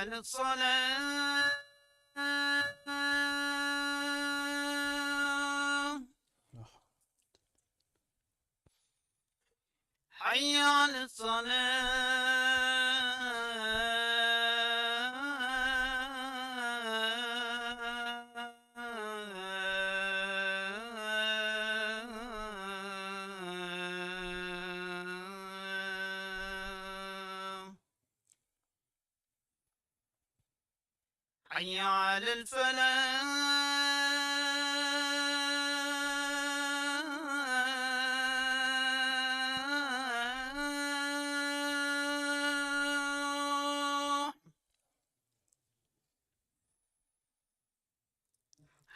على الصلاة. حي على الصلاة. حي على الفلاح.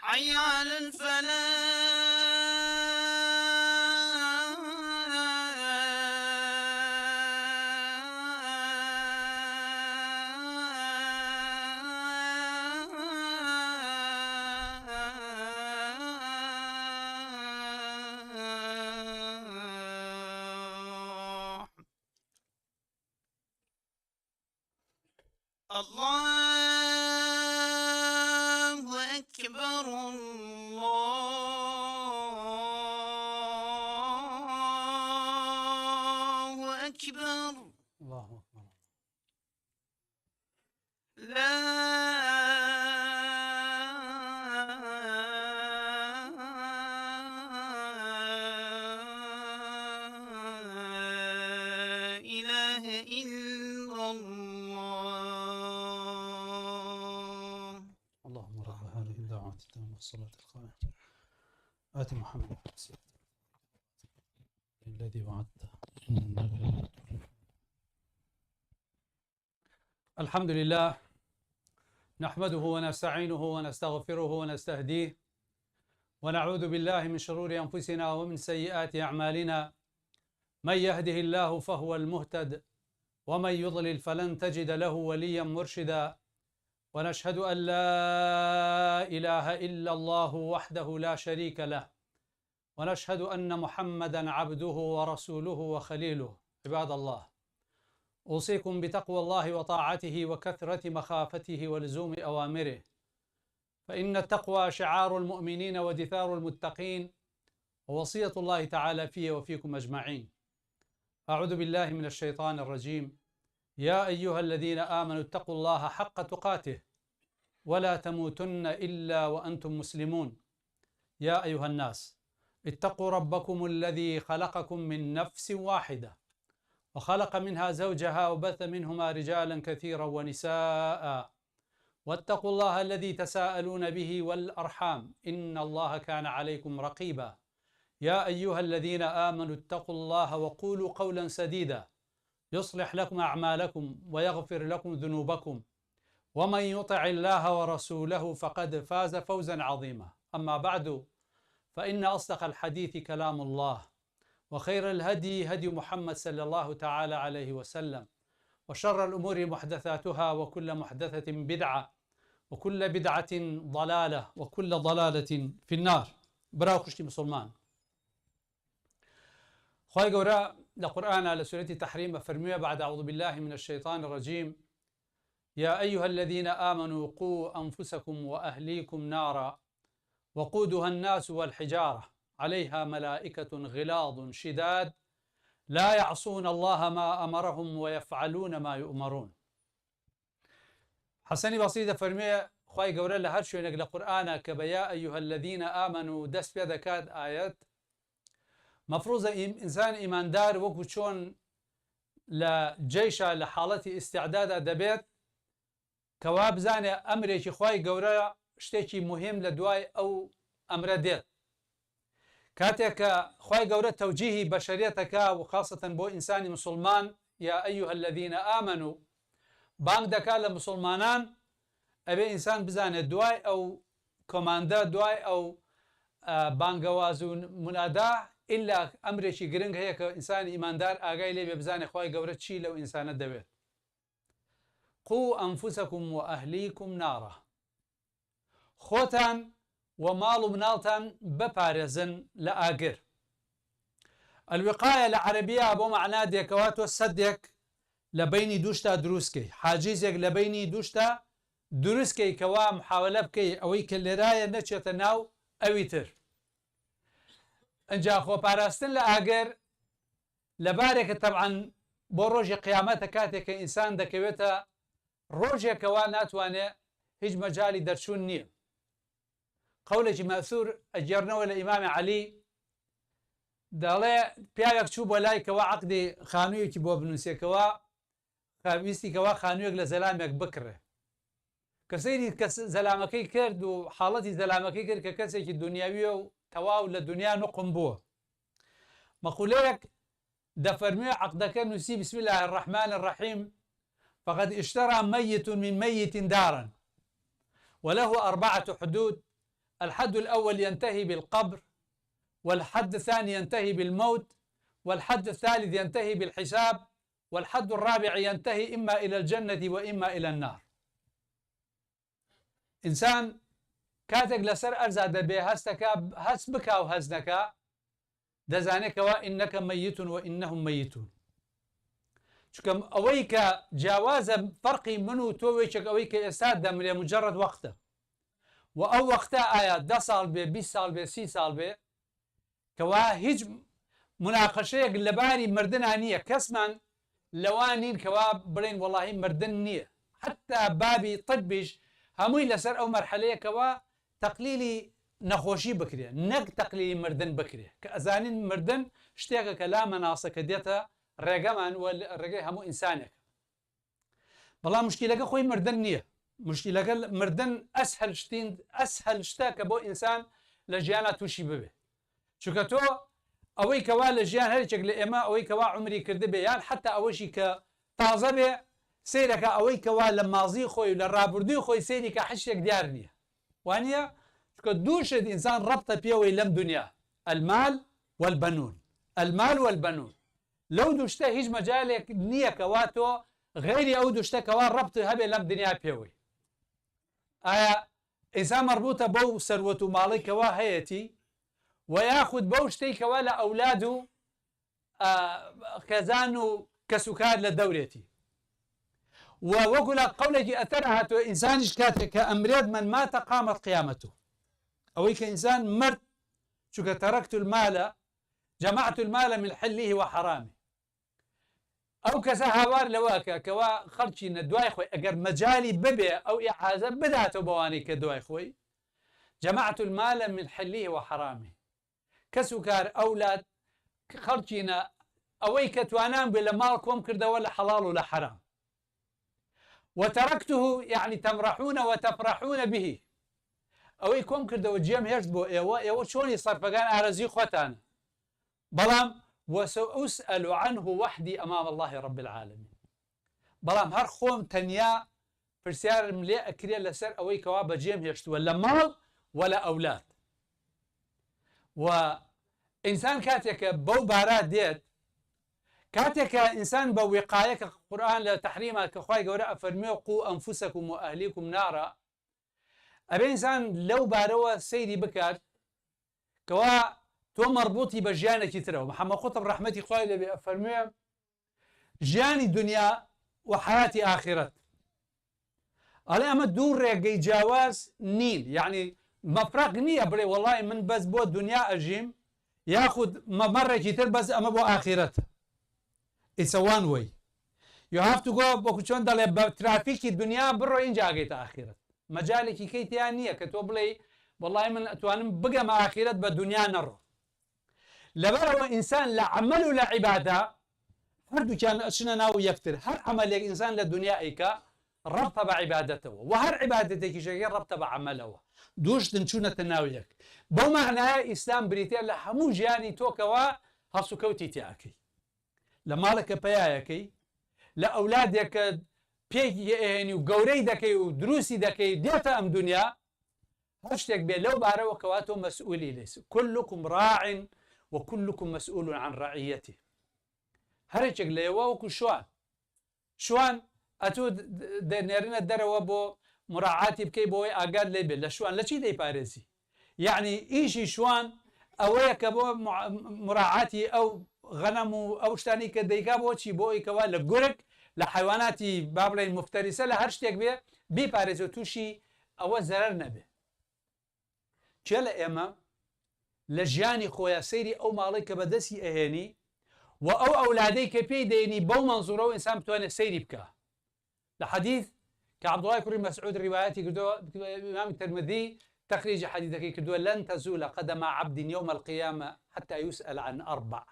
حي على الفلاح. الله أكبر، الله أكبر. الله أكبر. لا إله إلا الله. اللهم رب هذه الدعوة التامة والصلاة القائمة، آت محمد الذي وعدته إنك لا تخلف. الحمد لله نحمده ونستعينه ونستغفره ونستهديه، ونعوذ بالله من شرور أنفسنا ومن سيئات أعمالنا. من يهده الله فهو المهتد، ومن يضلل فلن تجد له وليا مرشدا. ونشهد أن لا إله إلا الله وحده لا شريك له، ونشهد أن محمدا عبده ورسوله وخليله. عباد الله، أوصيكم بتقوى الله وطاعته وكثرة مخافته ولزوم أوامره، فإن التقوى شعار المؤمنين ودثار المتقين، ووصية الله تعالى في وفيكم أجمعين. أعوذ بالله من الشيطان الرجيم. يا أيها الذين آمنوا اتقوا الله حق تقاته ولا تموتن إلا وأنتم مسلمون. يا أيها الناس اتقوا ربكم الذي خلقكم من نفس واحدة وخلق منها زوجها وبث منهما رجالا كثيرا ونساء، واتقوا الله الذي تساءلون به والأرحام إن الله كان عليكم رقيبا. يا أيها الذين آمنوا اتقوا الله وقولوا قولا سديدا يصلح لكم أعمالكم ويغفر لكم ذنوبكم، ومن يطع الله ورسوله فقد فاز فوزا عظيما. أما بعد، فإن أصدق الحديث كلام الله، وخير الهدي هدي محمد صلى الله تعالى عليه وسلم، وشر الأمور محدثاتها، وكل محدثة بدعة، وكل بدعة ضلالة، وكل ضلالة في النار. برا خوشکی مسلمان، خوای گەورە لە قورئانا لە سورەتی تحریم فەرموویە بعد أعوذ بالله من الشيطان الرجيم: يا أيها الذين آمنوا قوا أنفسكم وأهليكم نارا وقودها الناس والحجارة عليها ملائكة غلاظ شداد لا يعصون الله ما أمرهم ويفعلون ما يؤمرون. حەسەنی بەسری دەفەرموێ خوای گەورە لە هەر شوێنێک لە قورئانا کە بە يا أيها الذين آمنوا دەست پێ دەکات ئایەت، مەفروزە ئینسان ئیماندار وەکو چۆن لە جەیشا لە حاڵەتی ئیستعدادا دەبێت، کەوا بزانێ ئەمرێکی خوای گەورە شتێکی مهم لە دوای ئەو ئەمرە دێت. کاتێک کە خوای گەورە تەوجیهی بەشەریەتەکە و خاصەتەن بۆ ئینسانی مسلمان يا أيها الذين آمنوا بانگ دەکات لە مسلمانان، ئەبێ ئینسان بزانێت دوای ئەو command ە، دوای ئەو بانگەواز و منادا، ئیلا ئەمرێکی گرنگ هەیە کە ئینسانی ئیماندار ئاگای لێ بێ، بزانێ خوای گەورە چی لەو ئینسانە دەوێت. قوا أنفسكم وأهليكم نارا، خۆتان و ماڵ و مناڵتان بپارێزن لە ئاگر. الوقاية لە عەرەبیە بۆ مەعنا دێکەوە تۆ سەدێک لە بەینی دوو شتا دروست کەی، حاجیزێک لە بەینی دوو شتا دروست کەی کەوا محاوەلە بکەی ئەوەی کە لێرایە نەچێتە ناو ئەوی تر. ئنجا خۆپاراستن لە ئاگر لە بارێکە تەبعەن بۆ ڕۆژی قیامەتە کاتێک کە ئینسان دەکەوێتە ڕۆژێکەوە ناتوانێ هیچ مەجالی دەرچوون نییە. قەولێکی مەئسور ئەگێڕنەوە لە ئیمامی عەلی دەڵێ پیاوێک چوو بۆ لای کەوا عەقدی خانوویەکی بۆ بنووسێ کەوا ویستی کەوا خانوویەک لە زەلامێک بکڕێ. کە سەیری کەس زەلامەکەی کرد و حاڵەتی زەلامەکەی کرد کە کەسێکی دونیاویە و تەواو لە دونیا نوقم بووە. مەقولەیەک دەفەرموێ عەقدەکە نووسی بسم اللە الرحمن الرحیم فقد اشترى میت من میت دارا وله اربعة حدود الحد الاول ينتهي بالقبر والحد الثاني ينتهي بالموت والحد الثالث ينتهي بالحساب والحد الرابع ينتهي إما إلى الجنة وإما إلى النار. ئینسان کاتێک لەسەر ئەرزا دەبێ هەستەکا هەست بکا و هەست نەکا دەزانێ کەوا انک میت و انهم میتون چونکە ئەوەی کە جیاوازە فەرقی من و تۆ وێکێک ئەوەی کە ئێستا دەمرێ مجرد وەختە و ئەو وەختە ئایا دە ساڵ بێ 20 ساڵ بێ سی ساڵ بێ کەوا هیچ موناقەشەیەک لەباری مردنا نییە کەسمان لەوا نین کەوا بڵێین وەڵاهی مردن نییە حەتا بابی طبیش هەمووی لەسەر ئەو مەرحەلەیە کەوا تەقلیلی نەخۆشی بکرێ نەک تەقلیلی مردن بکرێ کە ئەزانین مردن شتێکە کە لا مەناسە کە دێتە ڕێگەمان و ڕێگەی هەموو ئینسانێکە بەڵام مشکیلەکە خۆی مردن نییە مشکیلەکە مردن ئەسهل شتین ئەسهل شتە کە بۆ ئینسان لە ژیانە تووشی ببێ چونکە تۆ ئەوەی کەوا لە ژیان هەرێکێک لە ئێمە ئەوەی کەوا عمری کردبێ یان حتا ئەوەشی کە تازە بێ سەیرەکە ئەوەی کەوا لە مازی خۆی و لە ڕابردووی خۆی سەیری کە حشتێک دیار نییە وانە چونکە دوو شت ئینسان ڕەبتە پێوەی لەم دنیا المال والبنون المال والبنون لەو دوو شتە هیچ مەجالێک نییە کەوا تۆ غەیری ئەو دوو شتە کەوا ڕەبت هەبێ لەم دنیا پێوەی. ئایا ئینسان مەڕبوتە بەو سەروەت و ماڵەی کەوا هەیەتی و یاخود بەو شتەی کەوا لە ئەولاد و خێزان و کەسوکار لە دەورێتی و وەکو لە قەولێکی ئەتەر هاتووە ئینسانیش کاتێک کە ئەمرێت من ماتە قامت قیامەتو ئەوەی کە ئینسان مرد چونکە تەرەکت المالە جمعت المال من حله وحرامه ئەو کەسە هاوار لەوە ئەکا کەوا خەڵکینە دوای خۆی ئەگەر مەجالی ببێ ئەو ئیعازە بداتەوە بەوانەی کە دوای خۆی جمعت المال من حله وحرامه کەس و کار ئەولاد خەڵکینە ئەوەی کە توانام بێ لە ماڵ کۆم کردەوە لە حەڵاڵ و لە حەرام وترکته یعنی تمرحون وتفرحون به ئەوەی کۆم کردەوە جێم هێشت بۆ ئێوە، ئێوە چۆنی سەرفەکان ئارەزوی خۆتانە، بەڵام وسأسأل عنه وحدی امام اللە رب العالمین بەڵام هەر خۆم تەنیا پرسیارم لێ ئەکرێ لەسەر ئەوەی کەوا بەجێم هێشتووە لە ماڵ و لە ئەولاد. و ئینسان کاتێک کە بەو بارا دێت کاتێک کە ئینسان بە وقایە کە قورئان لە تەحریما کە خوای گەورە ئەفەرموێ قو ئەنفسکم و ئەهلیکم نارا ئەبێ ئینسان لەو بارەوە سەیری بکات کەوا تۆ مەڕبوتی بە ژیانێکی ترەوە محەممەد قوتب ڕەحمەتی خوای لێبێ ئەفەرموێ ژیانی دنیا و حیاتی ئاخرەت ئەڵێ ئەمە دوو ڕێگەی جیاواز نین یعنی مەفرەق نییە بڵێ وەڵی من بەس بۆ دنیا ئەژیم یاخود مەمەڕێکی تر بەس ئەمە بۆ ئاخرەت It's a one way You have to go وەکو چۆن دەڵێ بە ترافیکی دنیا بڕۆ ئینجا ئەگەیتە ئاخیرەت مەجالێکی کەی تیا نییە کە تۆ بڵێی وەڵی من ئەتوانم بگەمە ئاخیرەت بە دنیا نەڕۆ لەبەرئەوە ئینسان لە عەمەل و لە عیبادە هەردووکیان ئەچنە ناو یەکتر هەر عەمەلێک ئینسان لە دنیا ئەیکا ڕەبتە بە عیبادەتەوە وە هەر عیبادەتێکیش ئەکەی ڕەبتە بە عەمەلەوە دوو شتن چوونەتە ناو یەک بەو مەعنایە ئیسلام بریتیە لە هەموو ژیانی تۆ کەوا هەڵسوکەوتی تیا ئەکەی لە ماڵێک کە پەیایەکەی لە ئەولادێک کە پێکی ئەهێنی و گەورەی دەکەی و دروستی دەکەی دێتە ئەم دنیا هەر شتێک بێ لەو بارەوە کەوا تۆ مەسئولی لێس كلكم راع وكلكم مسؤول عن رعيته هەرێکێک لە ئێوە وەکو شوان شوان ئەتوو دەنێرنە دەرەوە بۆ مراعاتی بکەی بۆی ئاگات لێ بێت لە شوان لە چی دەیپارێزی یەعنی ئیشی شوان ئەوەیە کە بۆ مراعاتی ئەو غەنەم و ئەو شتانەی کە دەیکا بۆ چی بۆ ئەوی کەوا لە گورگ لە حەیواناتی با بڵێین مفتەریسە لە هەر شتێک بێ بیپارێزێ و تووشی ئەوە زەرەر نەبێ. کێ لە ئێمە لە ژیانی خۆیا سەیری ئەو ماڵەی کە بەدەستی ئەهێنی و ئەو ئەولادەی کە پێی دەینی بەو مەنزوڕەوە ئینسان بتوانێت سەیری بکا لە حەدیث کە عەبدوڵای کوڕی مەسعود ڕیوایەتی کردووە ئیمام ترمذی تەخریجی حەدیثەکەی کردووە لن تزول قدم عبد يوم القيامة حتى يسأل عن أربع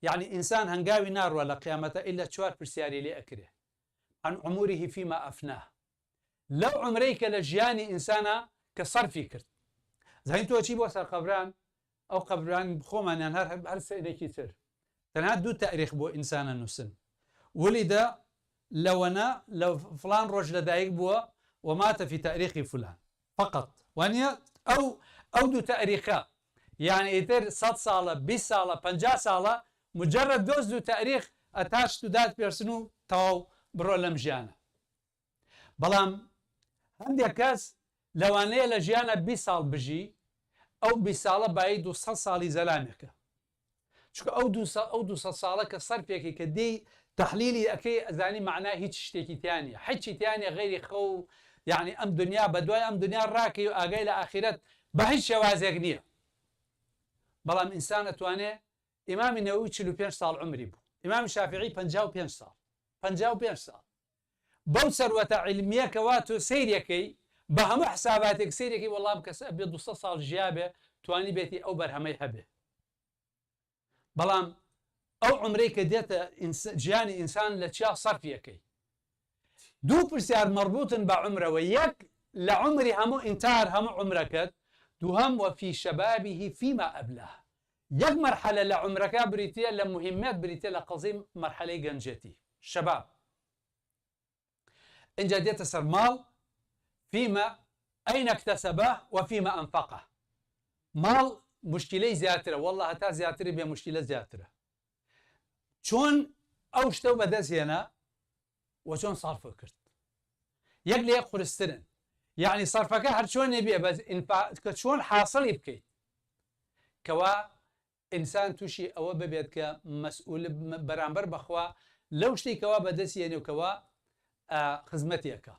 یەعنی ئینسان هەنگاوی ناڕوا لە قیامەتا ئیلا چوار پرسیاری لێ ئەکرێ، عن عمره فیما افناه، لەو عومرەی کە لە ژیانی ئینسانا کە سەرفی کرد. زانی تۆ ئەچی بۆ سەر قەبران، ئەو قەبران خۆمان یان هەر هەر سەیرێکی تر، تەنها دوو تاریخ بۆ ئینسان ئەنووسن، ولد لەوەنە لە فڵان ڕۆژ لەدایک بووە و مات فی تاریخ فلان. فقط وانیە ئەو ئەو دوو تاریخە یانی ئیتر سەد ساڵە 20 ساڵە 50 ساڵە مجرد دۆست دوو تاریخ attached to that person و تەواو بڕۆ لەم ژیانە بەڵام هەندێک کەس لەوانەیە لە ژیانە 20 ساڵ بژی ئەو 20 ساڵە بایی 200 ساڵی زەلامێکە چونکە ئەو دوو سە ئەو 200 ساڵە کە سەرفێکی کە دێی تەحلیلی ئەکەی ئەزانی مەعنا هیچ شتێکی تیا نیە حچی تیا نیە غەیری خەو یەعنی ئەم دنیا بە دوای ئەم دنیا ڕاکەی و ئاگای لە ئاخیرەت بە هیچ شێوازێک نیە بەڵام ئینسان ئەتوانێ ئیمامی نەوەوی 45 ساڵ عومری بوو ئیمامی شافعی 55 ساڵ 55 ساڵ بەو سەروەتە عیلمیە کەوا تۆ سەیرێکەی بە هەموو حساباتێک سەیرێکەی وەڵا ئەم کەسە ئەبێ 200 ساڵ ژیابێ توانیبێتی ئەو بەرهەمەی هەبێ بەڵام ئەو عومرەی کە دێتە ژیانی ئینسان لە چیا سەرفیەکەی دوو پرسیار مەربوتن بە عومرەوە یەک لە عومری هەموو ئینتار هەموو عومرەکەت دووهەم وفی شبابه فیما ئەبلاه یەک مەرحەلە لە عومرەکە بریتیە لە موهیمەت بریتیە لە قەزی مەرحەلەی گەنجێتی شباب ئینجا دێتە سەر ماڵ فیما ئەین اکتسبە و فیما ئەنفقە ماڵ مشکلەی زیاترە واللە هەتا زیاتری بێ مشکلە زیاترە چۆن ئەو شتە بەدەست هێنا و چۆن سەرف کرد یەک لە یەک قورسترن یعنی سەرفەکە هەرچۆنێ بێ بەس کە چۆن حاصلی بکەیت کەوا ئینسان تووشی ئەوە ببێت کە مەسئول بەرامبەر بەخوا لەو شتێک کەوا بەدەستی یەنێ و کەوا خزمەتێکە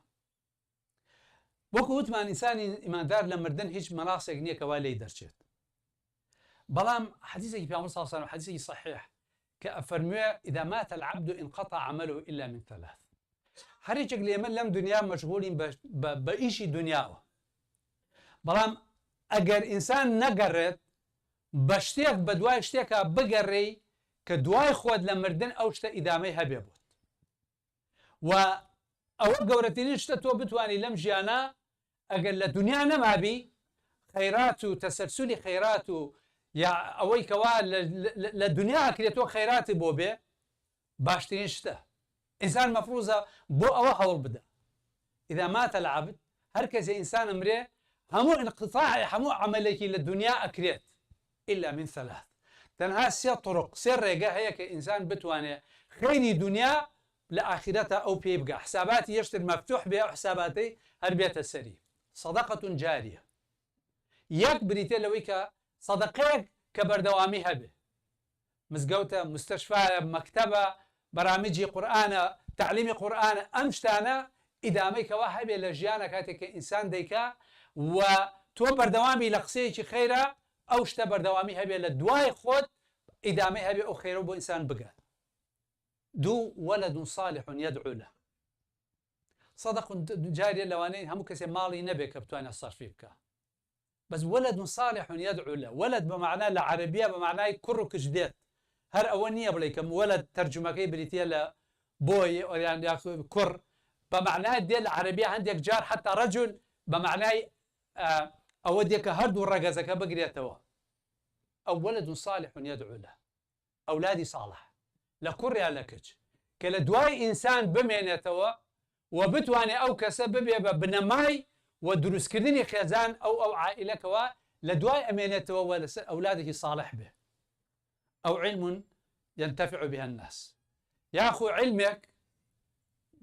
وەکو وتمان ئینسانی ئیماندار لە مردن هیچ مەناسێک نییە کەوا لێی دەرچێت بەڵام حەدیثێکی پێغەمبەر صلی الله علیه و حەدیثێکی صحیح کە ئەفەرموێ اذا مات العبد انقطع عمله الا من ثلاث هەر یەکێک لە ئێمە لەم دنیا مەشغولین بە ئیشی دنیاوە بەڵام ئەگەر ئینسان نەگەڕێت بە شتێک بە دوای شتێکا بگەڕێی کە دوای خۆت لە مردن ئەو شتە ئیدامەی هەبێ بۆت و ئەوە گەورەترین شتە تۆ بتوانی لەم ژیانە ئەگەر لە دنیا نەمابی خەیرات و تەسەلسولی خەیرات و یا ئەوەی کەوا لە دنیا ئەکرێت تۆ خەیراتی بۆ بێ باشترین شتە ئینسان مەفروزە بۆ ئەوە هەوڵ بدە اذا مات العبد هەر کەسێ ئینسان ئەمرێ هەموو انقطاع هەموو عەمەلێکی لە دنیا ئەکرێت الا من ثلاث تەنها سێ طرق سێ ڕێگە هەیە کە ئینسان بتوانێ خەیری دنیا لە ئاخیرەتا ئەو پێی بگا حساباتی یەشتر مەفتوح بێ ئەو حساباتەی هەر بێتە سەری صدقە جاریە یەک بریتیە لەوەی کە سەدەقەیەک کە بەردەوامی هەبێ مزگەوتە مستشفایە مەکتەبە بەرامیجی قورئانە تەعلیمی قورئانە ئەم شتانە ئیدامەی کەوا هەبێ لە ژیانە کاتێک کە ئینسان دەیکا و تۆ بەردەوامی لە قسەیەکی خەیرە ئەو شتە بەردەوامی هەبێ لە دوای خۆت ئیدامەی هەبێ ئەو خەیرە بۆ ئینسان بگات دوو ولد صالح يدعو له صدق جاریە لەوانەیە هەموو کەسێ ماڵی نەبێ کە بتوانێت سەرفی بکە بەس ولد صالح يدعو له ولد بە مەعنا لە عەرەبیە بە مەعنای کوڕ و کچ دێت هەر ئەوە نییە بڵێ کە ولد تەرجومەکەی بریتیە لە boy یان کوڕ بە مەعنای دێ لە عەرەبیە هەندێک جار حتا رجل بە مەعنای ئەوە دێ کە هەردوو ڕەگەزەکە بگرێتەوە ئەو ولد صالح يدعو له ئەولادی ساڵح لە کوڕ یا لە کچ کە لە دوای ئینسان بمێنێتەوە و بتوانێ ئەو کەسە ببێ بە بنەمای و دروستکردنی خێزان ئەو ئەو عائیلە کەوا لە دوای ئەمێنێتەوە و لەسەر ئەولادێکی ساڵح بێ ئەو علم ينتفع بها الناس یاخو علمێک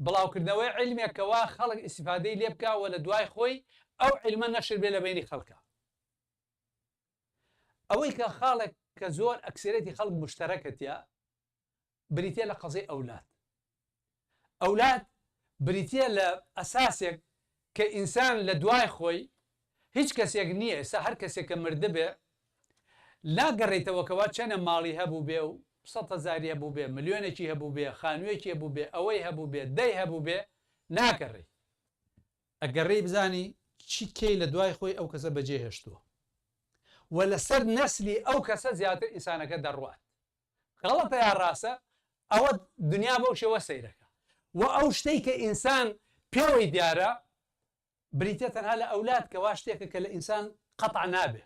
بڵاوکردنەوەی علمێک کەوا خەڵک ئیسیفادەی لێ بکا و لە دوای خۆی ئەو علمە نەشر بێ لە بەینی خەڵکا. ئەوەی کە خاڵێک کە زۆر ئەکسەرێتی خەڵک مشتەرەکە تیا بریتیە لە قەزیەی ئەولاد. ئەولاد بریتیە لە ئەساسێک کە ئینسان لە دوای خۆی هیچ کەسێک نییە ئێستا هەر کەسێک کە مردبێ ناگەڕێیتەوە کەوا چەنە ماڵی هەبووبێ و سەد هەزاری هەبووبێ ملیۆنێکی هەبووبێ خانوویەکی هەبووبێ ئەوەی هەبووبێ دەی هەبووبێ ناگەڕێی ئەگەڕێی بزانی چی کەی لە دوای خۆی ئەو کەسە بەجێ هێشتووە و لەسەر نەسلی ئەو کەسە زیاتر ئینسانەکە دەڕوات غەڵەتە یا ڕاستە ئەوە دنیا بەو شێوە سەیرەکە و ئەو شتەی کە ئینسان پێوەی دیارە بریتە تەنها لە ئەولاد کە وا شتێکە کە لە ئینسان قەتع نابێ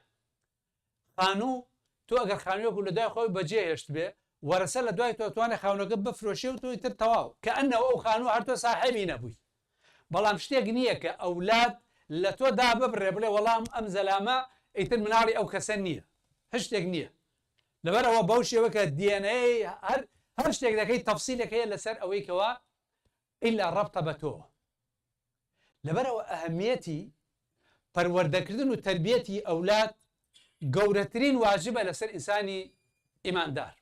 خانوو تۆ ئەگەر خانوویەک و لە دوای خۆی بەجێ هێشت بێ وەرەسە لە دوای تۆ توانێ خاونەکە بفرۆشێ و تۆی تر تەواو کە ئەنەوە ئەو خانوو هەر تۆ ساحێبی نەبووی بەڵام شتێک نییە کە ئەولاد لە تۆ داببڕێ بڵێ وەڵام ئەم زەلامە ئیتر مناڵی ئەو کەسە نییە هیچ شتێک نییە لەبەرئەوە بەو شێوە کە DNA هەر هەر شتێک دەکەی تەفسیلێک هەیە لەسەر ئەوەی کەوا ئیلا ڕەبتە بە تۆوە لەبەرئەوە ئەهمیەتی پەروەردەکردن و تەربیەتی ئەولاد گەورەترین واجبە لەسەر ئینسانی ئیماندار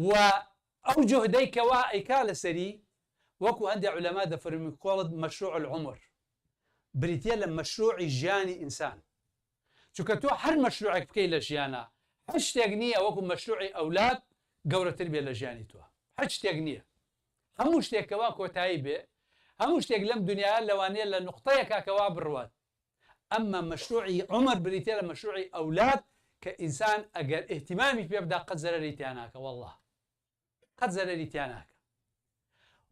و ئەو جوهدەی کەوا ئەیکا لەسەری وەکو هەندێ عولەما دەفەرموون کۆڵت مەشروع العمر بریتیە لە مەشروعی ژیانی ئینسان چونکە تۆ هەر مەشروعێک بکەی لە ژیانا هیچ شتێک نییە وەکو مەشروعی ئەولاد گەورەتر بێ لە ژیانی تۆ هیچ شتێک نییە هەموو شتێک کەوا کۆتایی بێ هەموو شتێک لەم دنیاە لەوانەیە لە نوقتەیەکا کەوا بڕوات ئەمما مەشروعی عومر بریتیە لە مەشروعی ئەولاد کە ئینسان ئەگەر ئیهتیمامی پێ بدا قەت زەرەری تیا ناکە واللە قەت زەرەری تیا ناکە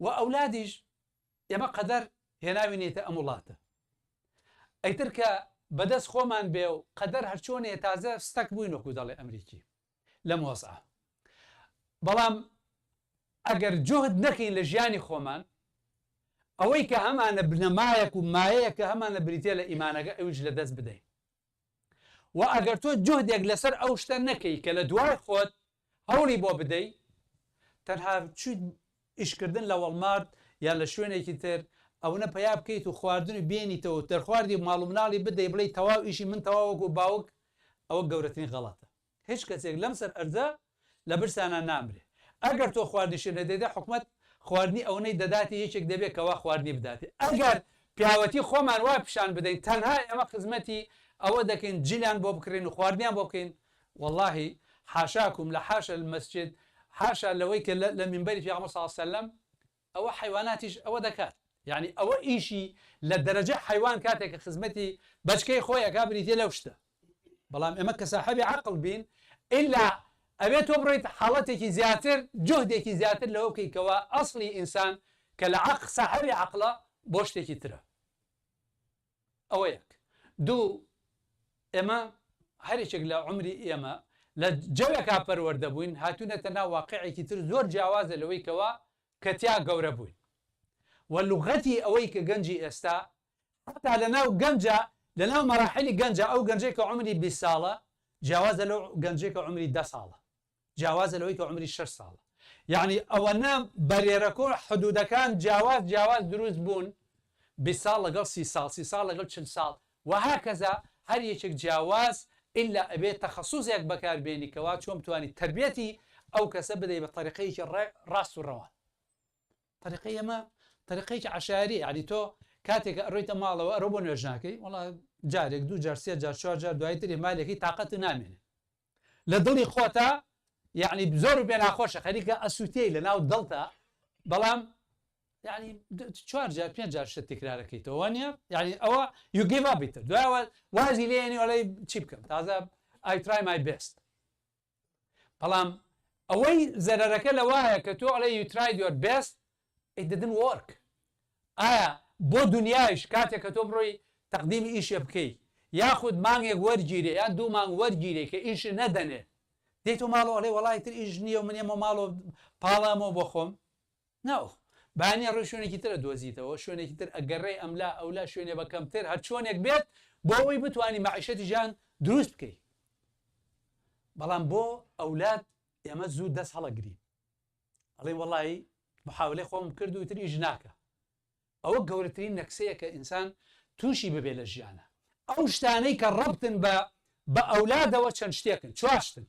و ئەولادیش ئێمە قەدەر هێناوینێتە ئەم وڵاتە ئەیتر کە بەدەست خۆمان بێ و قەدەر هەرچۆنێ تازە stuck بووین وەکو دەڵێ ئەمریکی لەم وەزعە بەڵام ئەگەر جوهد نەکەین لە ژیانی خۆمان ئەوەی کە هەمانە بنەمایەک و مایەیە کە هەمانە بریتە لە ئیمانەکە ئەویش لە دەست بدەین و ئەگەر تۆ جوهدێک لەسەر ئەو شتە نەکەی کە لە دوای خۆت هەوڵی بۆ بدەی تەنها چویت ئیشکردن لە وەڵمارت یان لە شوێنێکی تر ئەونە پەیا بکەیت و خواردن و بێنیتەوە و دەرخواردی ماڵ و مناڵی بدەی بڵێی تەواو ئیشی من تەواو وەکو باوک ئەوە گەورەترین غەڵەتە هیچ کەسێک لەم سەر ئەرزە لە برسانا نامرێ ئەگەر تۆ خواردنیشت نەدەیتێ حکومەت خواردنی ئەونەی دەداتێ یەکێک دەبێ کەوا خواردنی بداتێ ئەگەر پیاوەتی خۆمان وا پیشان بدەین تەنها ئێمە خزمەتی ئەوە دەکەین جلیان بۆ بکڕین و خواردنیان بۆ بکەین وەڵاهی حاشاکم لە حاشا المسجد حاشا لەوەی کە لە مینبەری پێغەمبەر صلی اللە علیە وسلم ئەوە حەیواناتیش ئەوە دەکات یانی ئەوە ئیشی لە دەرەجە حەیوان کاتێک کە خزمەتی بەچکەی خۆی ئەکا بریتیە لەو شتە بەڵام ئێمە کە ساحەبی عەقڵ بین ئیلا ئەبێ تۆ بڕۆیت حاڵەتێکی زیاتر جوهدێکی زیاتر لەوە بکەی کەوا ئەسڵی ئینسان کە لە عەق ساحەبی عەقڵە بۆ شتێکی ترە ئەوە یەک. دوو، ئێمە هەریەکێک لە عومری ئێمە لە جەوێکا پەروەردە بووین، هاتوونەتە ناو واقیعێکی تر زۆر جیاوازە لەوەی کەوا کە تیا گەورە بووین. و لوغەتی ئەوەی کە گەنجی ئێستا، حەتا لە ناو گەنجا، لە ناو مەراحیلی گەنجا ئەو گەنجەی کە عومری 20 ساڵە جیاوازە لەو گەنجەی کە عومری دە ساڵە. جیاوازە لەوەی کە عومری شەش ساڵە یەعنی ئەوەنە بەرێرەکۆ حدودەکان جیاواز جیاواز دروست بوون 20 ساڵ لەگەڵ 30 ساڵ 30 ساڵ لەگەڵ 40 ساڵ وهکذا هەر یەکێک جیاواز ئیلا ئەبێ تەخەسوسێک بەکار بێنی کەوا چۆن بتوانی تەربیەتی ئەو کەسە بدەی بە تەریقەیەکی ڕاست و ڕەوان تەریقەی ئێمە تەریقەیەکی عەشایەریە یعنی تۆ کاتێک کە ئەڕۆیتە ماڵەوە ئەرۆ بۆ نوێژ ناکەی وەڵا جارێک دوو جار سێ جار چوار جار دوایی تر مالێکی تاقەت نامێنێ لە دڵی خۆتا یعنی زۆر و پێناخۆشە خەریکە ئەسووتێی لە ناو دڵتا بەڵام یعنی چوار جار پێنج جار شت تکرارەکەیتەوە وانە یعنی ئەوە you give up ئیتر دوایەوە وازی لێنی وەڵی چی بکەم تازە I try my best بەڵام ئەوەی زەرەرەکە لەوایە کە تۆ ئەڵێ you tried your best it didn't work ئایا بۆ دنیایش کاتێک کە تۆ بڕۆی تەقدیمی ئیشێ بکەی یاخود مانگێک وەرگیرێ یان دوو مانگ وەرگیرێ کە ئیش نەدەنێ دێیتۆ ماڵەوە ئەڵێ وەڵای تر ئیش نییە و من ئێمە ماڵەوە پاڵامەوە بۆ خۆم ناو بەیانی ئەڕۆی شوێنێکی تر ئەدۆزیتەوە شوێنێکی تر ئەگەڕێی ئەملا ئەولا شوێنێ بە کەمتر هەرچۆنێک بێت بۆ ئەوەی بتوانی مەعیشەتی ژیان دروست بکەی بەڵام بۆ ئەولاد ئێمە زوو دەست هەڵەگرین ئەڵێ وەڵی محاولەی خۆم کرد و تر ئیش ناکە ئەوە گەورەترین نەکسەیە کە ئینسان تووشی ببێ لە ژیانە ئەو شتانەی کە ڕەبتن بە بە ئەولادەوە چەند شتێکن چوار شتن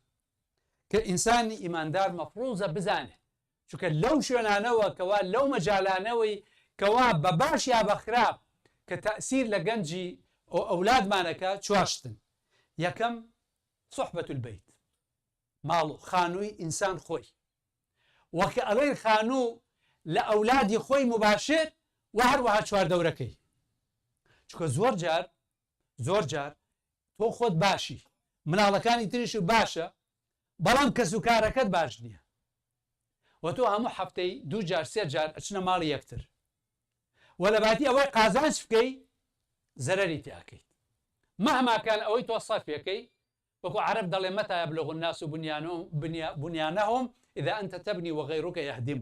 کە ئینسانی ئیماندار مەفروزە بزانێت. چونکە لەو شوێنانەوە کەوا لەو مەجالانەوەی کەوا بە باش یا بە خراپ کە تەئسیر لە گەنجی ئەولادمانەکە چوار شتن یەکەم صحبة البیت ماڵ و خانووی ئینسان خۆی وە کە ئەڵێین خانوو لە ئەولادی خۆی مباشر وە هەروەها چواردەورەکەی چونکە زۆر جار زۆر جار تۆ خۆت باشی مناڵەکانی تریش باشە بەڵام کەس و کارەکەت باش نییە و تۆ هەموو هەفتەی دوو جار سێ جار ئەچنە ماڵی یەکتر و لە باتی ئەوەی قازانج بکەی زەرەری تیاکەیت مهما کان ئەوەی تۆ سەرفێکەی وەکو عەرەب دەڵێ متى يبلغ الناس بنيانهم اذا انت تبني وغيرك يهدم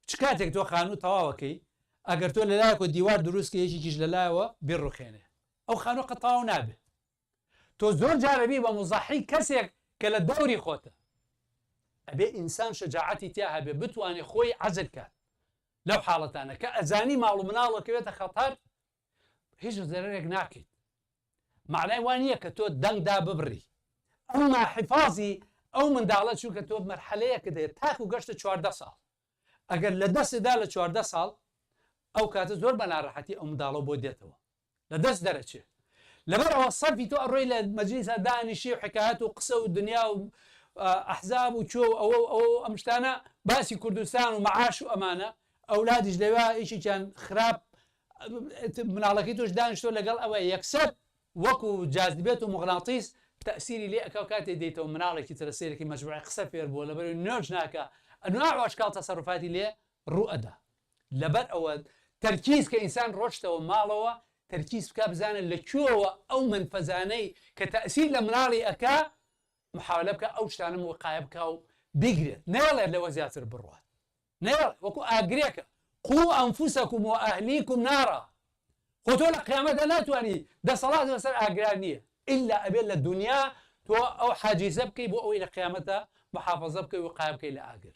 چ کاتێک تۆ خانوو تەواوەکەی ئەگەر تۆ لەلایەکەوە دیوار دروست کەی یەکێکیش لەلایەوە بیڕوخێنێ ئەو خانوو قەت تەواو نابێ تۆ زۆر جار ئەبی بە مزەحی کەسێک کە لە دەوری خۆتە ئەبێ ئینسان شەجاعەتی تیا هەبێ بتوانێ خۆی عەزل کات لەو حاڵەتانە کە ئەزانی ماڵ و مناڵ ئەکەوێتە خەتەر هیچ زەرەرێک ناکەیت مەعنای وا نییە کە تۆ دەنگ داببڕی ئەمما حیفازی ئەو منداڵە چونکە تۆ مەرحەلەیەکت هەیە تاکو گەشتە 14 ساڵ ئەگەر لە دەستدا لە 14 ساڵ ئەو کاتە زۆر بە ناڕەحەتی ئەو منداڵە بۆ دێتەوە لە دەست دەرەچێ لەبەر ئەوە سەرفی تۆ ئەڕۆی لە مەجلیسا دانیشی و حکایەت و قسە و دنیا و ئەحزاب و کوێ و ئەوە و ئەوە و ئەم شتانە باسی کوردستان و مەعاش و ئەمانە ئەولادیش لەوێ یەکێکیان خراپ مناڵەکەی تۆش دانیشتوە لەگەڵ ئەوە یەکسەر وەکو جازبێت و مغناطیس تەئسیری لێ ئەکا و کاتێ دێیتەوە مناڵێکی ترە سەیرەکەی مەجموعی قسە فێر بووە لەبەرئەوەی نوێژ ناکا ئەنواع و ئەشکاڵ تەسەروفاتی لێ ڕوو ئەدا لەبەر ئەوە تەرکیز کە ئینسان ڕۆشتەوە ماڵەوە تەرکیز بکا بزانە لە کوێوە ئەو مەنفەزانەی کە تەئسیر لە مناڵی ئەکا محاولە بکا ئەو شتانە وقایە بکا و بیگرێت نەیەڵێت لەوە زیاتر بڕوات نەیەڵێ وەکو ئاگرێکە قو انفسکم و اهلیکم نارا خۆ تۆ لە قیامەتدا ناتوانی دەسەڵات بەسەر ئاگرا نییە ئیلا ئەبێت لە دونیا تۆ ئەو حاجیزە بکەی بۆ ئەوەی لە قیامەتە محافظە بکەی و قایم بکەی لە ئاگر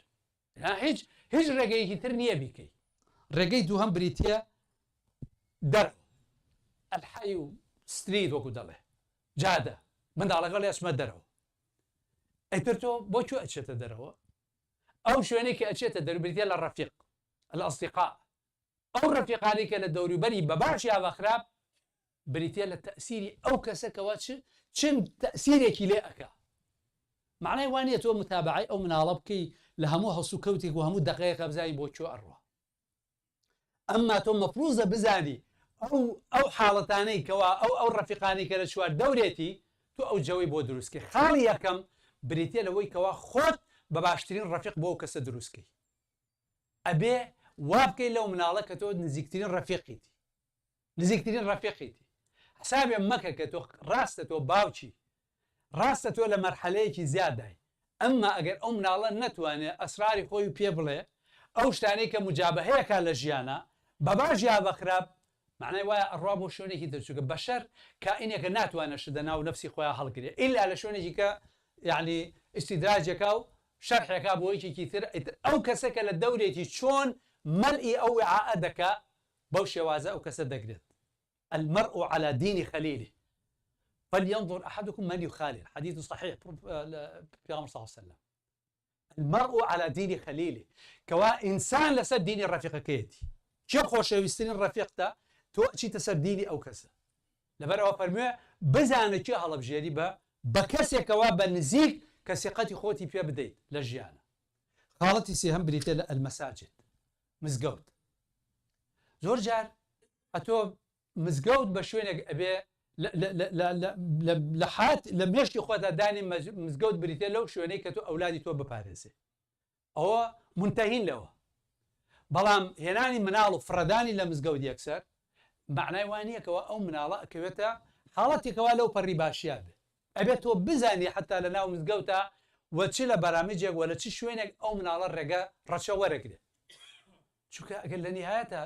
هیچ هیچ ڕێگەیەکی تر نییە بیکەی ڕێگەی دووهەم بریتە دەرەوە الحی و street وەکو دەڵێ جادە منداڵەکە لێ ئەچمە دەرەوە ئەیتر تۆ بۆ کوێ ئەچێتە دەرەوە ئەو شوێنەی کە ئەچێتە دەر بریتیە لە ڕەفیق، الاصدقاء، ئەو ڕەفیقانەی کە لە دەوروبەری بە باش یا بە خراپ بریتیە لە تەئسیری ئەو کەسە کەوا چ چن تەئسیرێکی لێ ئەکا. مەعنای وا نیە تۆ متابەعەی ئەو مناڵە بکەی لە هەموو هەڵسوکەوتێک و هەموو دەقەیەکا بزانی بۆ کوێ ئەڕوا. ئەمما تۆ مەفروزە بزانی ئەو ئەو حاڵەتانەی کەوا ئەو ئەو ڕەفیقانەی کە لە چوار دەورێتی تۆ ئەو جەوەی بۆ دروست کەی خاڵی یەکەم بریتیە لەوەی کەوا خۆت بە باشترین ڕەفیق بۆ ئەو کەسە دروست کەی ئەبێ وا بکەی لەو مناڵە کە تۆ نزیکترین ڕەفیقیتی نزیکترین ڕەفیقیتی حسابێ مەکە کە تۆ ڕاستە تۆ باوکی ڕاستە تۆ لە مەرحەلەیەکی زیادای ئەمما ئەگەر ئەو مناڵە نەتوانێ ئەسراری خۆی پێ بڵێ ئەو شتانەی کە مجابەهەیەکا لە ژیانا بە باش یا بە خراپ مەعنای وایە ئەڕوا بۆ شوێنێکی تر چونکە بەشەر کائینێکە ناتوانێ شت دە ناو نەفسی خۆیا هەڵگرێ ئیلا لە شوێنێکی کە یەعنی ئیستیدراجێکا و شەرحێکا بۆ یەکێکی تر ئیتر ئەو کەسە کە لە دەورێتی چۆن مەلئی ئەو وعاءە دەکا بەو شێوازە ئەو کەسە دەگرێت المرء على دین خلیله فلینظر احدکم من یخالل حدیث صحیح پێغەمبەر صلی الله علیه وسلم المرء على دین خلیله کەوا ئینسان لەسەر دینی ڕەفیقەکەیەتی کێ خۆشەویستترین ڕەفیقتە تۆ ئەچیتە سەر دینی ئەو کەسە لەبەر ئەوە فەرموێ بزانە کێ هەڵەبژێری بە بە کەسێکەوە بە نزیک کە سیقەتی خۆتی پێ بدەیت لە ژیانە خاڵەتی سێهەم بریتە لە المساجد مزگەوت زۆر جار ئەتۆ مزگەوت بە شوێنێک ئەبێ لە حات لە مێشکی خۆتا دانی مزگەوت بریتە لەو شوێنەی کە تۆ ئەولادی تۆ بپارێزێ ئەوە منتەهین لەوە بەڵام هێنانی مناڵ و فڕەدانی لە مزگەوت یەکسەر معنای وانە کەەوە ئەو مناڵە ئەکەوێتە حاڵەتێکەوە لەو پەڕی باشیا بێ ئەبێت تۆ بزانی حتا لە ناو مزگەوتە و چ لە بەرامجێک وە لە چ شوێنێک ئەو مناڵە ڕێگە ڕەچە وەرەگرێت چونکە ئەگەر لە نیهایەتا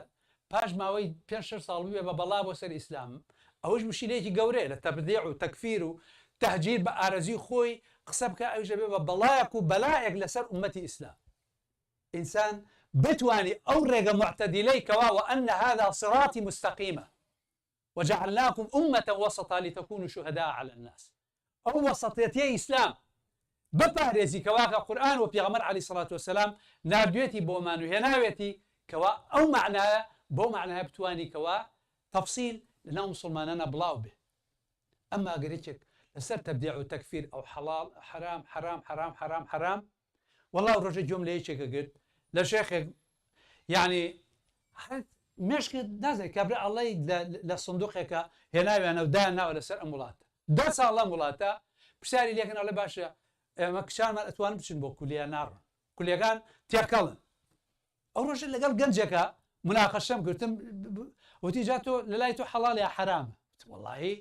پاش ماوەی پێنج شەش ساڵ ببێ بە بەڵا بۆ سەر ئیسلام ئەوەش مشیلەیەکی گەورەیە لە تەبدیع و تەکفیر و تەهجیر بە ئارەزوی خۆی قسە بکا ئەویش ئەبێ بە بەڵایەک و بەلایەک لەسەر ئوممەتی ئیسلام ئینسان بتوانی ئەو ڕێگە موعتەدیلەی کەوا وان هذا صراطی مستقیما وجعلناکم امة وسطا لتکونوا شهداء علی الناس ئەو وەسەتێتیەی ئیسلام. بپارێزی کەوا کە قورئان و پێغەمبەر علیە سڵات وسلام ناردوێتی بۆمان و هێناوێتی کەوا ئەو مەعنایە بەو مەعنایە بتوانی کەوا تەفسیل لەناو موسڵمانانا بڵاو بێ. ئەمما گەر یەکێک لەسەر تەبدیع و تەکفیر ئەو حەڵاڵ حەرام حەرام حەرام حەرام حەرام وەڵا ئەو ڕۆژە گوێم لە یەکێکە گرت لە شێخێک یعنی مێشکت نازانێت کابرا ئەڵەی لە سندوقێکە هێناویانە و دایان ناوە لەسەر ئەم وڵاتە دە ساڵ لەم وڵاتە پرسیاری لێکن ئەڵێ باشە ئێمە کچانمان ئەتوانن بچن بۆ کولیە ناڕۆن کولیەکان تێکەڵن ئەو ڕۆژە لەگەڵ گەنجێکا مناقەشەم کردم وتی جا تۆ لەلای تۆ حەڵاڵ یا حەرامە وتم وەڵاهی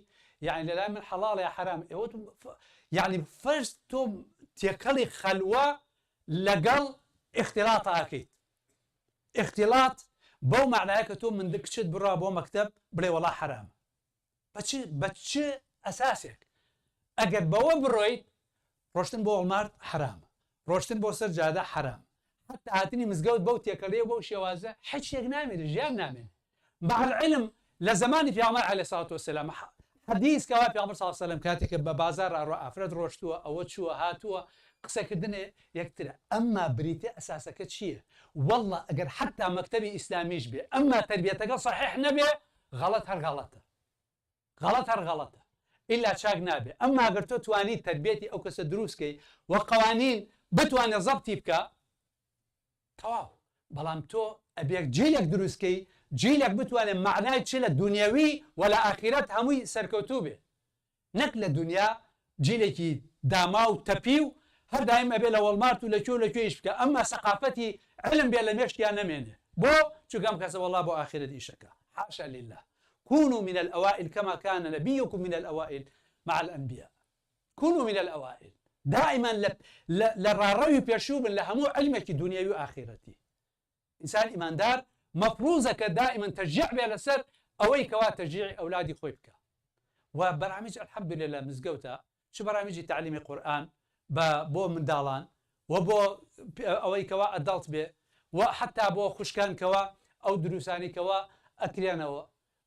یعنی لەلای من حەڵاڵ یا حەرام ئێوە یعنی فەرست تۆ تێکەڵی خەلوە لەگەڵ اختلاط ئاکەیت اختلاط بەو معنایە کە تۆ من کچت بڕا بۆ مەکتەب بڵێ وەڵا حەرامە بە چ بە چ ئەساسێک؟ ئەگەر بەوە بڕۆیت ڕۆشتن بۆ وەڵمارت حەرامە، ڕۆشتن بۆ سەر جادە حەرامە، حەتا هاتنی مزگەوت بەو تێکەڵیە و بەو شێوازە هیچ شتێک نامێنێ، ژیان نامێنێ. مع العلم لە زەمانی پێغەمبەر علیە الصلوة والسلام حەدیث کەوا پێغەمبەر صلی اللە علیە وسلم کاتێک کە بە بازاڕ ئەڕوا ئافرەت ڕۆشتووە ئەوە چووە هاتووە قسەکردنێ یەکترە ئەمما بریتە ئەساسەکە چییە؟ واللە ئەگەر حەتا مەکتەبی ئیسلامیش بێ ئەمما تەربیەتەکە صحیح نەبێ غەڵەت هەر غەڵەتە غەڵەت هەر غەڵەتە ئیلا چاک نابێ ئەمما گەر تۆ توانیت تەربیەتی ئەو کەسە دروست کەی و قوانین بتوانێ زەبتی بکا تەواو بەڵام تۆ ئەبێ جیلێک دروست کەی جیلێک بتوانێ مەعنای چ لە دونیەوی و لە ئاخیرەت هەمووی سەرکەوتوو بێ نەک لە دونیا جیلێکی داماو تەپیو هەر دایم ئەبێ لە وەڵمارت و لە کوێ و لە کوێ ئیش بکا ئەمما سەقافەتی علم بێ لە مێشکیا نەمێنێ بۆ؟ چونکە ئەم کەسە وەڵا بۆ ئاخیرەت ئیشەکا حاشا للە كونوا من الأوائل كما كان نبيكم من الأوائل مع الأنبياء كونوا من الأوائل دائما لە ڕاڕەوی پێشوو بن لە هەموو علمێکی دنیاوی و ئاخیرەتی ئینسان ئیماندار مەفروزە کە دائیمەن تەشجیع بێ لەسەر ئەوەی کەوا تەشجیعی ئەولادی خۆی بکا و بەرامج الحمدللە مزگەوتە چ بەرامجی تەعلیمی قورئان بە بۆ منداڵان و بۆ ئەوەی کەوا ئەدەڵت بێ و حتا بۆ خوشکان کەوا ئەو دروسانی کەوا ئەکرێنەوە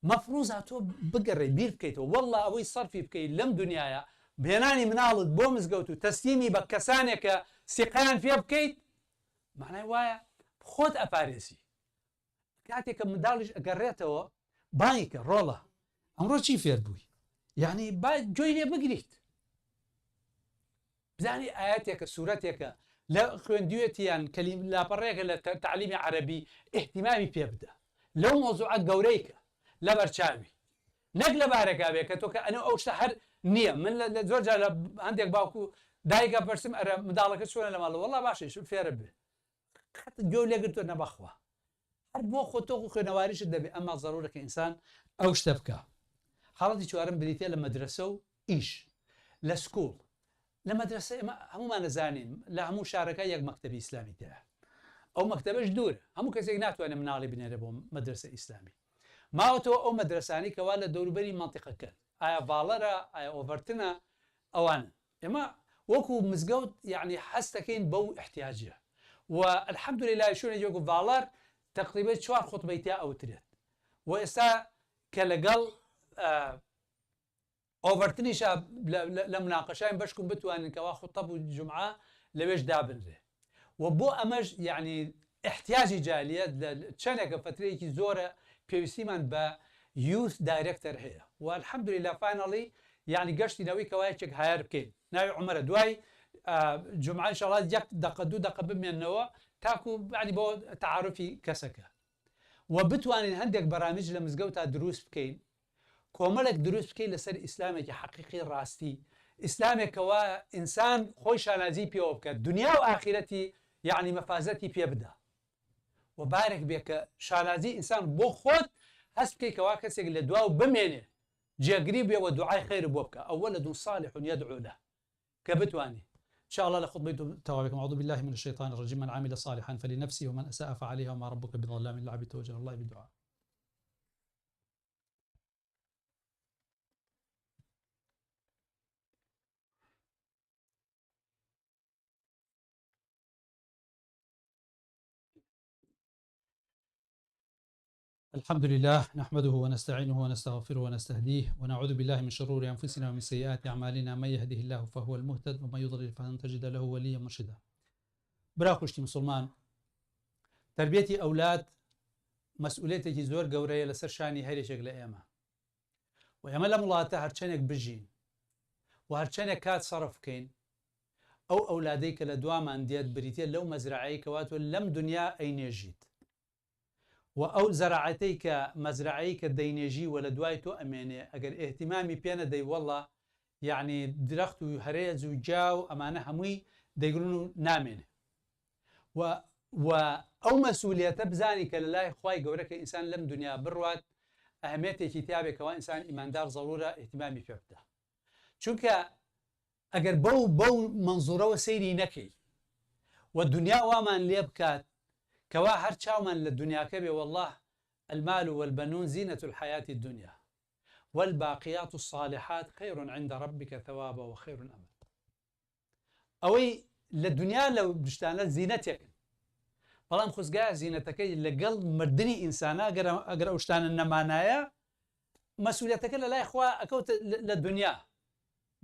مەفروزە تۆ بگەڕێی بیر بکەیتەوە واللە ئەوەی سەرفی بکەی لەم دنیایە هێنانی مناڵت بۆ مزگەوت و تەسلیمی بە کەسانێک کە سیقەیان پێ بکەیت معنای وایە خۆت ئەپارێزی کاتێک کە منداڵیش ئەگەڕێتەوە بانگی کە ڕۆڵە ئەمڕۆ چی فێر بووی یعنی با گوێی لێ بگریت بزانی ئاەتێکە سوورەتێکە لە خوێندوێتیان کەلیم لاپەڕێکە لە تعلیمی عەربی احتیمامی پێ بدە لەو مۆزوعە گەورەی کە لەبەر چاوی نەک لە بارەگا بێ کە تۆ کە ئەنە ئەو شتە هەر نییە من لە زۆر جار لە هەندێک باوک و دایکە پرسم ئەرە منداڵەکە چۆنە لە ماڵەوە وەڵا باشە فێرە بێ قەت گوێ لێ گرتووە نەبەخوا هەر بۆ خۆ تۆ خوێنەواریشت دەبێ ئەمما زەرورە کە ئینسان ئەو شتە بکە حاڵەتی چوارم بریتە لە مەدرسە و ئیش لە school لە مەدرسە ئێمە هەمومان نەزانین لە هەموو شارەکە یەک مەکتەبی ئیسلامی تێیە ئەو مەکتەبەش دوورە هەموو کەسێک ناتوانێت مناڵی بنێرێ بۆ مەدرسە ئیسلامی ماوەتەوە ئەو مەدرەسانەی کەوا لە دەوروبەری مەنتیقەکەن ئایا ڤاڵەرە ئایا ئۆڤەرتنە ئەوانن ئێمە وەکو مزگەوت یعنی هەستەکەین بەو احتیاجە و الحمدللە شوێنێکی وەکو ڤاڵەر تقریبا چوار خوتبەی تیا ئەوترێت و ئێستا کە لەگەڵ ئۆڤەرتنیشا لە مناقەشاین بەشکم بتوانین کەوا خوتەب و جومعە لەوێش دابنرێ و بۆ ئەمەش یەعنی ئیحتیاجی جالیە لە چەنێکە فەترەیەکی زۆرە پێویستیمان بە youth director هەیە و الحمدللە finally یەعنی گەشتین ئەوەی کەوا یەکێک hire بکەین ناوی عومەرە دوای جومعە ئینشاڵڵا یەک دەقە دوو دەقە بمێننەوە تاکو یەعنی بۆ تەعاروفی کەسەکە و بتوانین هەندێک بەرامیج لە مزگەوتا دروست بکەین کۆمەڵێک دروست بکەی لەسەر ئیسلامێکی حەقیقی ڕاستی، ئیسلامێک کەوا ئینسان خۆی شانازی پێوە بکات دونیا و ئاخیرەتی یەعنی مەفازەتی پێ بدا و بارێک بێ کە شانازی ئینسان بۆ خۆت هەست بکەی کەوا کەسێک لە دواو بمێنێ جێگری بێ و دوعای خێر بۆ بکا او ولد صالح یدعو له کە بتوانی ان شاء الله لە خوتبەی تەواوێکم اعوذ بالله من الشیطان الرجیم من عمل صالحا فلنفسه ومن اساء فعليها وما ربك بظلام للعبيد توجه الله بالدعاء. الحمد لله نحمده ونستعينه ونستغفره ونستهديه ونعوذ بالله من شرور أنفسنا ومن سيئات أعمالنا من يهده الله فهو المهتد ومن يضلل فلن تجد له وليا مرشدا. برا خوشکی مسلمان، تربیەتی ئەولاد مەسئولێتێکی زۆر گەورەیە لەسەر شانی هەرێکێک لە ئێمە و ئێمە لەم وڵاتە هەرچەندێک بژین و هەرچەندێک کات سەرف بکەین، ئەو ئەولادەی کە لە دوامان دێت بریتە لەو مەزرعەی کەوا تۆ لەم دنیا ئەینێژیت و ئەو زەراعەتەی کە مەزرەعەی کە دەینێژی و لە دوای تۆ ئەمێنێ ئەگەر ئیهتیمامی پێ نەدەی وەڵا یەعنی درەخت و هەرێز و گیا و ئەمانە هەمووی دەیگرن و نامێنێ و و ئەو مەسئولیەتە بزانی کە لە لای خوای گەورە کە ئینسان لەم دنیا بڕوات ئەهمیەتێکی تیابێ کەوا ئینسان ئیماندار زەرورە ئیهتیمامی پێ بدا چونکە ئەگەر بەو بەو مەنزوڕەوە سەیری نەکەی و دونیا وامان لێ بکات کەوا هەر چاومان لە دونیاکە بێ واللە المال والبنون زینة الحیاة الدنیا والباقیات الصالحات خیر عند ربک ثوابا وخیر املا ئەوەی لە دونیا لەو شتانە زینەتێکن بەڵام خوزگایە زینەتەکەی لەگەڵ مردنی ئینسانە ئەگەر ئەو شتانە نەمانایە مەسئولیەتەکە لەلای خوا ئەکەوتە لە دونیا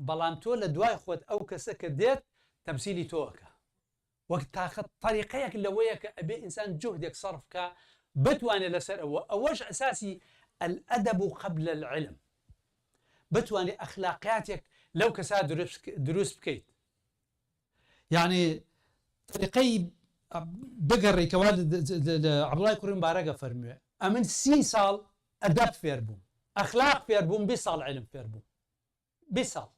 بەڵام تۆ لە دوای خۆت ئەو کەسە کە دێت تەمسیلی تۆ ئەکا وەک تاقە تەریقەیەک لەوەیە کە ئەبێ ئینسان جوهدێک سەرف کا بتوانێ لەسەر ئەوە ئەوەش ئەساسی الادب قبل العلم بتوانێ ئەخلاقیاتێک لەو کەسا دروست بکەیت یعنی تەریقەی بگەڕی کەوا عەبدوڵای کوڕی مبارەک ئەفەرموێ ئەمن 30 ساڵ ئەدەب فێر بووم ئەخلاق فێر بووم 20 ساڵ علم فێر بووم 20 ساڵ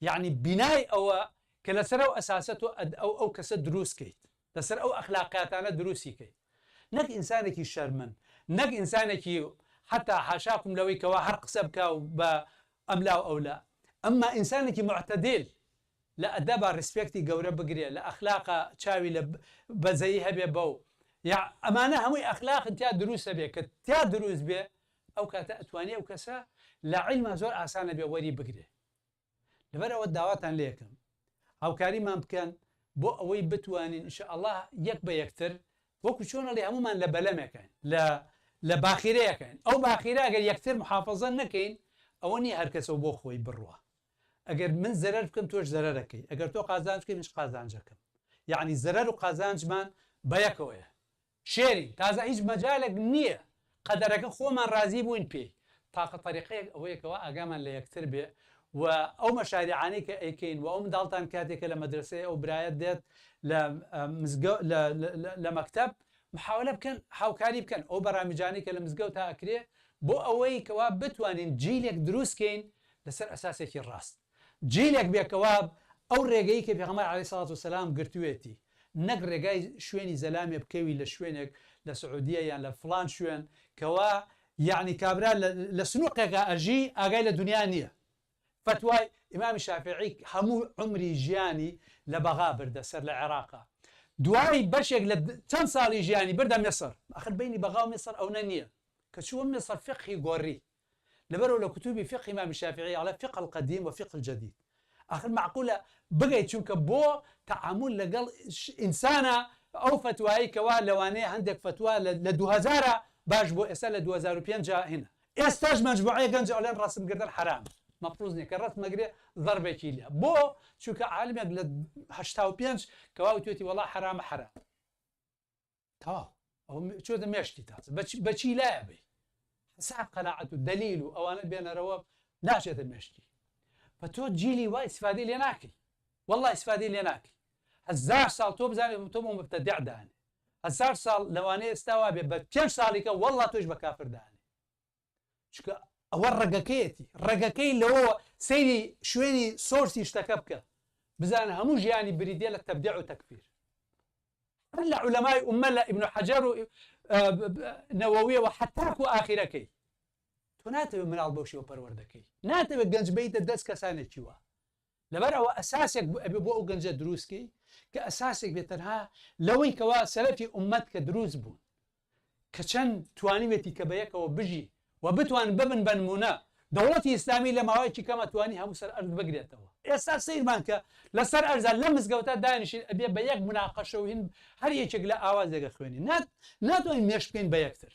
یەعنی بینای ئەوە کە لەسەر ئەو ئەساسە تۆ ئەو ئەو کەسە دروست کەیت لەسەر ئەو ئەخلاقیاتانە دروستی کەیت نەک ئینسانێکی شەرمن نەک ئینسانێکی حتا حاشاکم لەوەی کەوا هەر قسە بکا و بە ئەملا و ئەولا ئەمما ئینسانێکی معتدل لە ئەدەبا respect ی گەورە بگرێ لە ئەخلاقا چاوی لە بەزەیی هەبێ بەو یا ئەمانە هەمووی ئەخلاقن تیا دروست هەبێ کە تیا دروست بێ ئەو کاتە ئەتوانی ئەو کەسە لە عیلما زۆر ئاسانە بێ وەری بگرێ لەبەر ئەوە داواتان لێکەم هاوکاریمان بکەن بۆ ئەوەی بتوانین ان شاء الله یەک بە یەکتر وەکو چۆن ئەڵێ هەمومان لە بەلەمێکین لە لە باخیرەیەکەین ئەو باخیرە ئەگەر یەکتر محافظە نەکەین ئەوە نییە هەر کەسەوە بۆ خۆی بڕوا ئەگەر من زەرەر بکەم تۆش زەرەرەکەی ئەگەر تۆ قازانج بکەی منش قازانجەکەم یعنی زەرەر و قازانجمان بەیەکەوەیە شێرین، تازە هیچ مەجالێک نییە، قەدەرەکە خۆمان ڕازی بووین پێی، تاقە تەریقەیەک ئەوەیە کەوا ئاگامان لە یەکتر بێ و ئەو مەشاریعانەی کە ئەیکەین و ئەو منداڵتان کاتێک کە لە مەدرەسەیە ئەو برایەت دێت لە مزگە لە لە مەکتەب محاولە بکەن هاوکاری بکەن ئەو بەرامجانەی کە لە مزگەوتا ئەکرێ بۆ ئەوەی کەوا بتوانین جیلێک دروست کەین لەسەر ئەساسێکی ڕاست. جیلێک بێ کەوا ئەو ڕێگەی کە پێغەمبەر علیە سڵات وسلام گرتوێتی نەک ڕێگای شوێنی زەلامێ بکەوی لە شوێنێک لە سعودیە یان لە فڵان شوێن کەوا یەعنی کابرا لە سنوقێکا ئەژی ئاگای لە دنیا نییە فەتوای ئیمامی شافعی هەموو عومری ژیانی لە بەغا بردە سەر لە عێراقا دوای بەشێک لە چەند ساڵی ژیانی بردە میسر ئەخر بینی بەغا و میسر ئەونە نییە کە چووە میسر فقهی گۆڕی لەبەرئەوە لە کوتوبی فیقهی ئیمامی شافعی ئەڵێ فقە القدیم و فقە الجدید ئاخر مەعقولە بگەیت چونکە بۆ تەعامول لەگەڵ ئینسانە ئەو فەتوایەی کەوا لەوانەیە هەندێک فەتوا لە 2000 باش بۆ ئێستا لە 2005 هینە ئێستاش مەجموعەیە گەنج ئەڵێن ڕەسم گرتن حەرامە مەفروز نییە کە ڕەسم ئەگرێ زەربێکی لێ بۆ چونکە عالمێک لە 85 کەوا وتوێتی وەڵا حەرامە حەرام تەواو ئەوە چۆتە مێشکی تازە بەچی لایە بی حساب قەناعەت و دەلیل و ئەوانە بێنەرەوە ناچێتە مێشکی بە تۆ جیلی وا ئیسفادەی لێ ناکەی والله ئیسفادەی لێ ناکەی هەزار ساڵ تۆ بزانێت تۆ بۆ مبتدع دانێ هەزار ساڵ لەوانەیە ئێستا وا بێ بە پێنج ساڵیکە والله تۆش بە کافر دانێ چونکە ئەوە ڕەگەکەیەتی ڕەگەکەی لەوەوە سەیری شوێنی source ی شتەکە بکە بزانە هەموو ژیانی بریتیە لە تەبدیع و تەکفیر هەر لە عولەمای ئوممە لە ئیبن حەجەر و نەوەویەوە حەتاکو ئاخیرەکەی تۆ ناتەوێت مناڵ بەو شێوە پەروەردەکەی ناتەوێت گەنج بیتە دەست کەسانێکی وا لەبەر ئەوە ئەساسێک ئەبێ بۆ ئەو گەنجە دروست کەی کە ئەساسێک بێت تەنها لەوەی کەوا سەلەفی ئوممەت کە دروست بوون کە چەند توانیوێتی کە بەیەکەوە بژی و بتوان ببن بە نمونە، دەوڵەتی ئیسلامی لە ماوەیەکی کەما توانی هەموو سەر ئەرز بگرێتەوە. ئێستا سەیرمان کە لە سەر ئەرزا لەم مزگەوتە دانیشین ئەبێ بە یەک مناقەشە و هین هەر یەکێک لە ئاوازێک ئەخوێنین ناتوانین مێش بکەین بە یەکتر.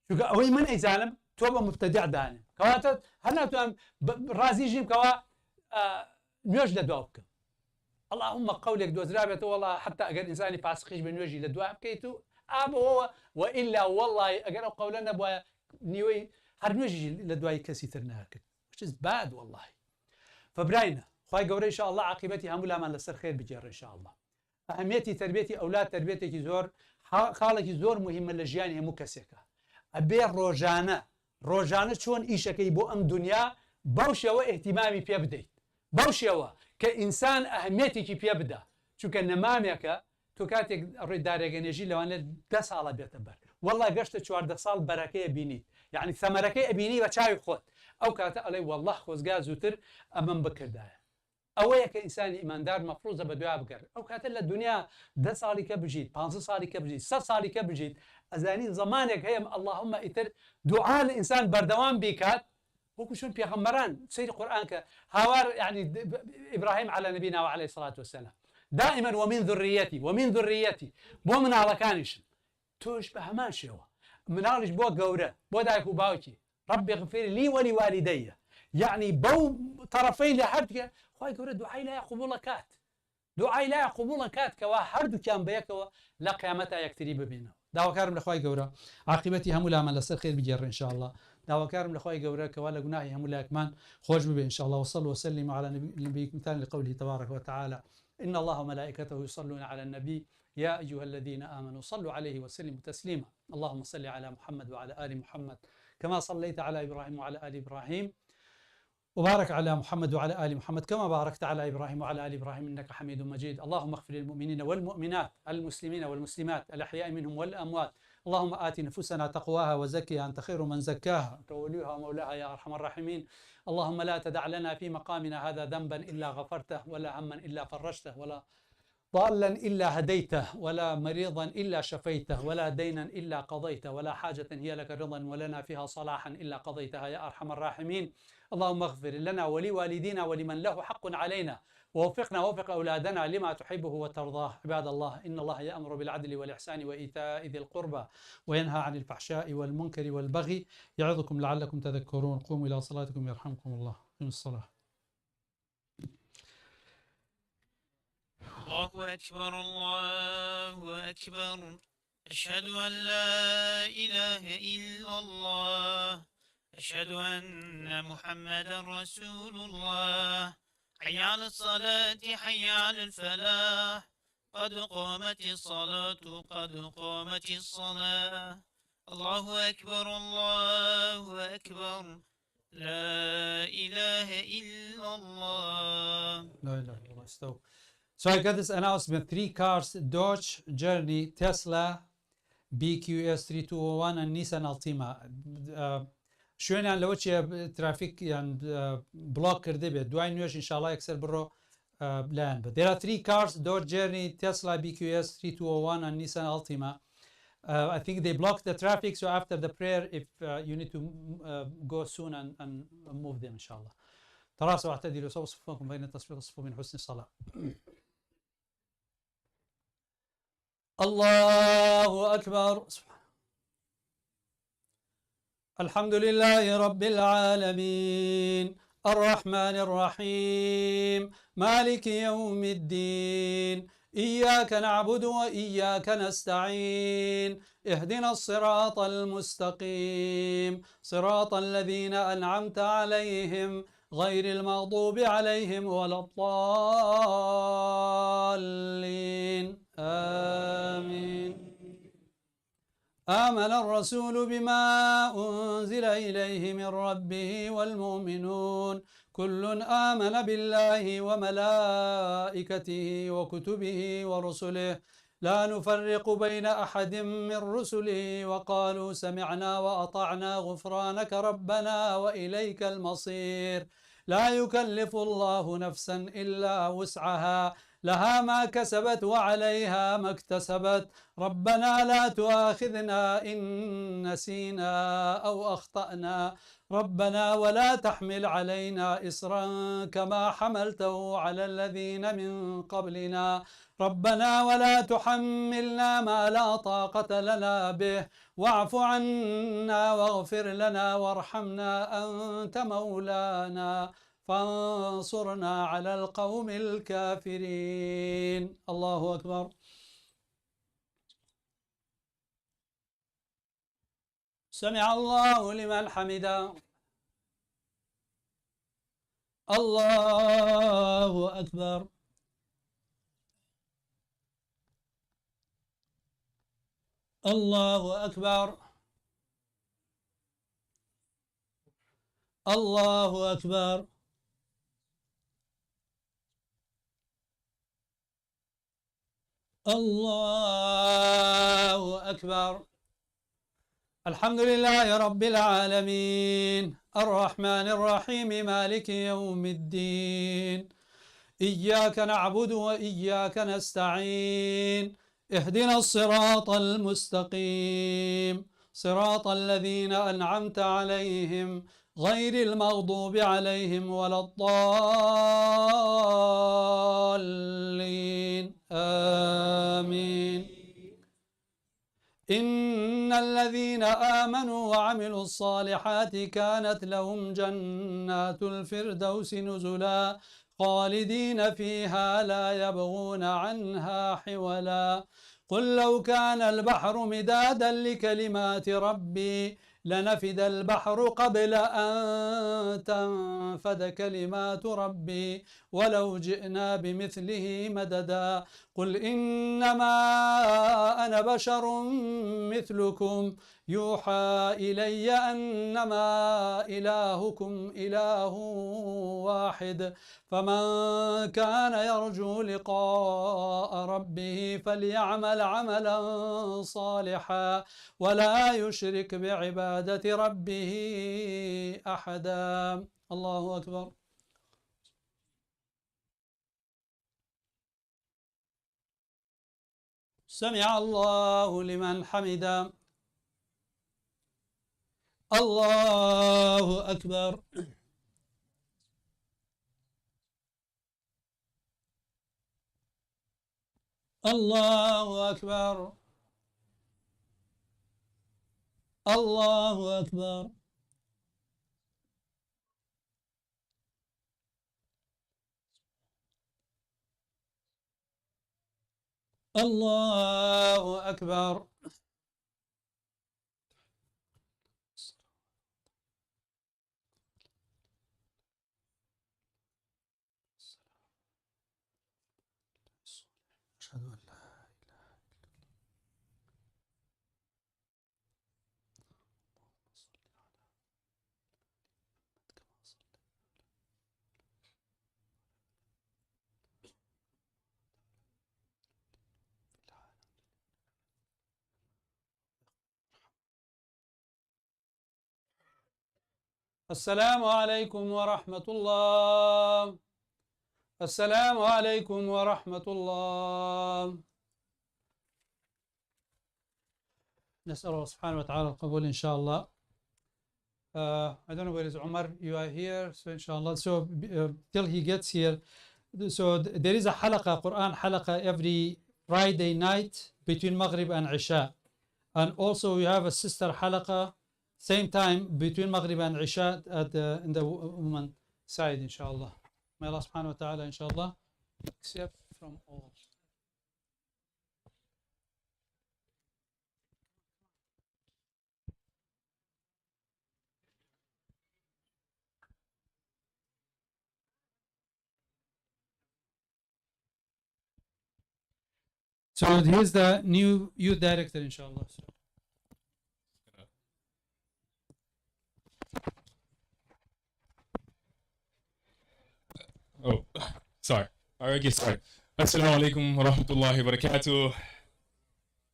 چونکە ئەوەی من ئەیزانم تۆ بە مبتدع دانێم کەواتە هەر ناتوانم ڕازی ژیم کەوا نوێژ لە دوا بکەم اللهم قولێک دۆزرابێتەوە وەڵا حتا ئەگەر ئینسانی فاسقیش بە نوێژی لە دوا بکەیت و ئابەوە وئیلا وەڵی ئەگەر ئەو قەولە نەبوایە نیوەی هەر نوێژی لە دوای کەسی تر ناکرد which is bad والله فبراینە خوای گەورە ان شاء الله عاقبەتی هەموو لامان لەسەر خێر بگێڕێ ان شاء الله ئەهمیەتی تەربیەتی ئەولاد تەربیەتێکی زۆر خاڵێکی زۆر موهیمە لە ژیانی هەموو کەسێکا ئەبێ ڕۆژانە ڕۆژانە چۆن ئیشەکەی بۆ ئەم دونیا بەو شێوە ئیهتیمامی پێ بدەیت بەو شێوە کە ئینسان ئەهمیەتێکی پێ بدا چونکە نەمامێکە تۆ کاتێک ڕۆی دارێگە نێژی لەوانەیە دە ساڵە بێتە بەر واللە گەشتە 14 ساڵ بەرەکەی ئەبینیت یعنی ثەمەرەکەی ئەبینی بە چاوی خۆت ئەو کاتە ئەڵێ واللە خۆزگا زووتر ئەمەم بکردایە ئەوەیە کە ئینسانی ئیماندار مەفروزە بەدویا بگەڕێ ئەو کاتە لە دونیا دە ساڵی کە بژیت پانزە ساڵی کە بژیت سەد ساڵی کە بژیت ئەزانی زەمانێک هەیە اللهم ئیتر دوعا لە ئینسان بەردەوام بیکات وەکو چۆن پێغەمبەران سەیری قورئان کە هاوار یعنی ئیبراهیم علی نبینا و علیه الصلاة والسلام دائما ومن ذریتی ومن ذریتی بۆ مناڵەکانیشم تۆش بە هەمان شێوە مناڵیش بۆ گەورە بۆ دایک و باوکی رب اغفر لی ولوالدی یەعنی بەو تەڕەفەی لە هەردووکیان خوای گەورە دوعای لای قبوڵ ئەکات دوعای لای قبوڵ ئەکات کەوا هەردووکیان بەیەکەوە لە قیامەتا یەکتری ببینەوە داواکارم لە خوای گەورە عاقیبەتی هەموو لامان لەسەر خێر بگێڕێ ان شاء اللە داواکارم لە خوای گەورە کەوا لە گوناهی هەموو لایەکمان خۆش ببێ ان شاء اللە وصلوا وسلموا على نبيكم لقوله تبارك وتعالى إن الله وملائكته يصلون على النبي يا أيها الذين آمنوا صلوا عليه وسلموا تسليما اللهم صل على محمد وعلى آل محمد كما صليت على إبراهيم وعلى آل إبراهيم وبارك على محمد وعلى آل محمد كما باركت على إبراهيم وعلى آل إبراهيم إنك حميد مجيد اللهم اغفر للمؤمنين والمؤمنات المسلمين والمسلمات الأحياء منهم والأموات اللهم آت نفوسنا تقواها وزكها أنت خير من زكاها أنت وليها ومولاها يا أرحم الراحمين اللهم لا تدع لنا في مقامنا هذا ذنبا إلا غفرته ولا هما إلا فرجته ولا ضالا إلا هديته ولا مريضا إلا شفيته ولا دينا إلا قضيته ولا حاجة هي لك رضا ولنا فيها صلاحا إلا قضيتها يا أرحم الراحمين اللهم اغفر لنا ولوالدينا ولمن له حق علينا ووفقنا ووفق أولادنا لما تحبه وترضاه عباد الله إن الله يأمر بالعدل والإحسان وإيتاء ذي القربى وينهى عن الفحشاء والمنكر والبغي يعظكم لعلكم تذكرون قوموا إلى صلاتكم يرحمكم الله من الصلاة الله أكبر الله أكبر أشهد أن لا إله إلا الله أشهد أن محمدا رسول الله حي على الصلاة حي على الفلاح قد قامت الصلاة قد قامت الصلاة الله أكبر الله أكبر لا إله إلا الله لا إله إلا الله استو So I got this announcement three cars Dodge Journey Tesla BQS 3201 and Nissan Altima شوێنیان لەوە چیە ترافیک یان بڵۆک کردبێت دوای نوێژ ئینشاڵا یەکسەر بڕۆ لایەن بە There are three cars Dodge Journey Tesla BQS 3201 and Nissan Altima I think they blocked the traffic so after the prayer if you need to go soon and, and move them inshallah تراصوا واعتدلوا سووا صفوفكم فإن التصفيق الصفوف من حسن الصلاة الله أكبر سبحان الحمد لله رب العالمين الرحمن الرحيم مالك يوم الدين إياك نعبد وإياك نستعين اهدنا الصراط المستقيم صراط الذين أنعمت عليهم غير المغضوب عليهم ولا الضالين آمين آمن الرسول بما أنزل إليه من ربه والمؤمنون كل آمن بالله وملائكته وكتبه ورسله لا نفرق بين أحد من رسله وقالوا سمعنا وأطعنا غفرانك ربنا وإليك المصير لا يكلف الله نفسا إلا وسعها. لها ما كسبت وعليها ما اكتسبت. ربنا لا تؤاخذنا إن نسينا أو أخطأنا. ربنا ولا تحمل علينا إصرا كما حملته على الذين من قبلنا. ربنا ولا تحملنا ما لا طاقة لنا به، واعف عنا واغفر لنا وارحمنا أنت مولانا فانصرنا على القوم الكافرين. الله أكبر. سمع الله لمن حمده. الله أكبر. الله أكبر. الله أكبر. الله أكبر. الحمد لله رب العالمين الرحمن الرحيم مالك يوم الدين. إياك نعبد وإياك نستعين. اهدنا الصراط المستقيم صراط الذين أنعمت عليهم غير المغضوب عليهم ولا الضالين. آمين. إن الذين آمنوا وعملوا الصالحات كانت لهم جنات الفردوس نزلا خالدين فيها لا يبغون عنها حولا. قل لو كان البحر مدادا لكلمات ربي لنفد البحر قبل أن تنفد كلمات ربي ولو جئنا بمثله مددا. قل إنما أنا بشر مثلكم يوحى إلي أنما إلهكم إله واحد فمن كان يرجو لقاء ربه فليعمل عملا صالحا ولا يشرك بعبادة ربه أحدا. الله أكبر. سمع الله لمن حمده. الله أكبر. الله أكبر. الله أكبر. الله أكبر. أشهد أن لا إله إلا الله. اللهم صل على محمد كما صليت على في العالم. السلام عليكم ورحمة الله. السلام عليكم ورحمة الله. نسأل الله سبحانه وتعالى القبول إن شاء الله. I don't know where is Umar. You are here, so inshallah. So till he gets here, so there is a halaqa, Quran halaqa every Friday night between Maghrib and Isha. And also we have a sister halaqa, same time between Maghrib and Isha at the, in the woman side, inshallah. May Allah subhanahu wa ta'ala, inshallah, accept from all. So here's the new youth director, inshallah. So. Oh, sorry. All right, get started. Assalamu alaikum wa rahmatullahi wa barakatuh.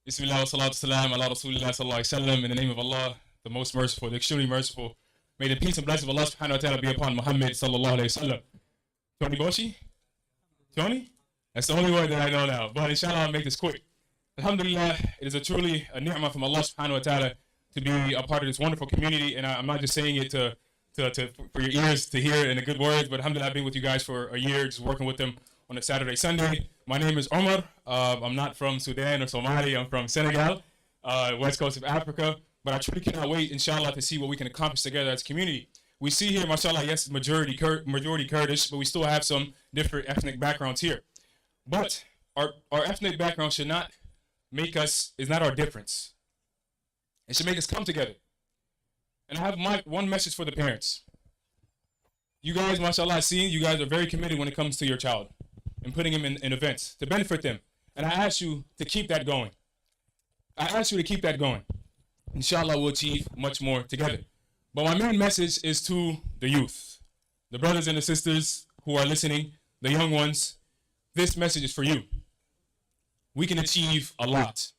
Bismillah wa salatu salam ala rasulillah sallallahu alayhi wa sallam. In the name of Allah, the most merciful, the extremely merciful. May the peace and blessings of Allah subhanahu wa ta'ala be upon Muhammad sallallahu alayhi wa sallam. Tony Boshi? Tony? That's the only word that I know now. But inshallah, I'll make this quick. Alhamdulillah, it is a truly a ni'mah from Allah subhanahu wa ta'ala to be a part of this wonderful community. And I'm not just saying it to for your ears to hear in the good words, but alhamdulillah, I've been with you guys for a year, just working with them on a Saturday, Sunday. My name is Omar. I'm not from Sudan or Somalia. I'm from Senegal, west coast of Africa. But I truly cannot wait, inshallah, to see what we can accomplish together as a community. We see here, mashallah, yes, majority Kurdish, but we still have some different ethnic backgrounds here. But our ethnic background should not make us, is not our difference. It should make us come together. And I have my one message for the parents. You guys, mashallah, see, you guys are very committed when it comes to your child and putting him in events to benefit them. And I ask you to keep that going. I ask you to keep that going. Inshallah, we'll achieve much more together. But my main message is to the youth, the brothers and the sisters who are listening, the young ones. This message is for you. We can achieve a lot.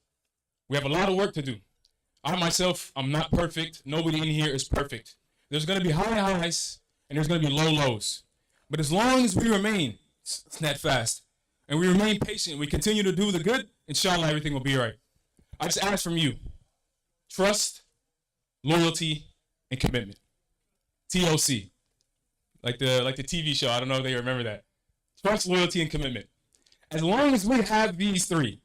We have a lot of work to do. I myself, I'm not perfect. Nobody in here is perfect. There's going to be high highs and there's going to be low lows. But as long as we remain steadfast and we remain patient, we continue to do the good, inshallah, everything will be all right. I just ask from you trust, loyalty, and commitment. TLC. Like the TV show. I don't know if they remember that. Trust, loyalty, and commitment. As long as we have these three,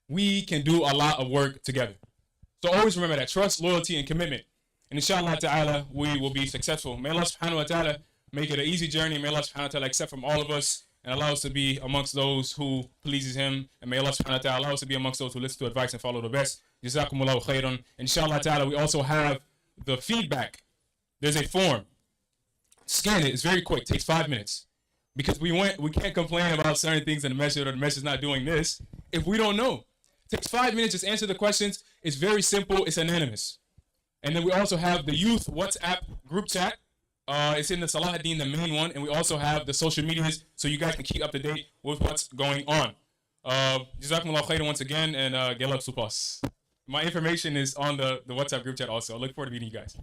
we can do a lot of work together. So always remember that trust, loyalty, and commitment. And inshallah ta'ala, we will be successful. May Allah subhanahu wa ta'ala make it an easy journey. May Allah subhanahu wa ta'ala accept from all of us and allow us to be amongst those who pleases him. And may Allah subhanahu wa ta'ala allow us to be amongst those who listen to advice and follow the best. Jazakumullahu khairan. Inshallah ta'ala, we also have the feedback. There's a form. Scan it. It's very quick. It takes 5 minutes. Because we can't complain about certain things in the message or the message not doing this if we don't know. It takes 5 minutes, just answer the questions. It's very simple, it's anonymous. And then we also have the youth WhatsApp group chat. It's in the Salahuddin, the main one, and we also have the social medias so you guys can keep up to date with what's going on. Jazakumullah khairan once again, and gelek spas. My information is on the WhatsApp group chat also. I look forward to meeting you guys.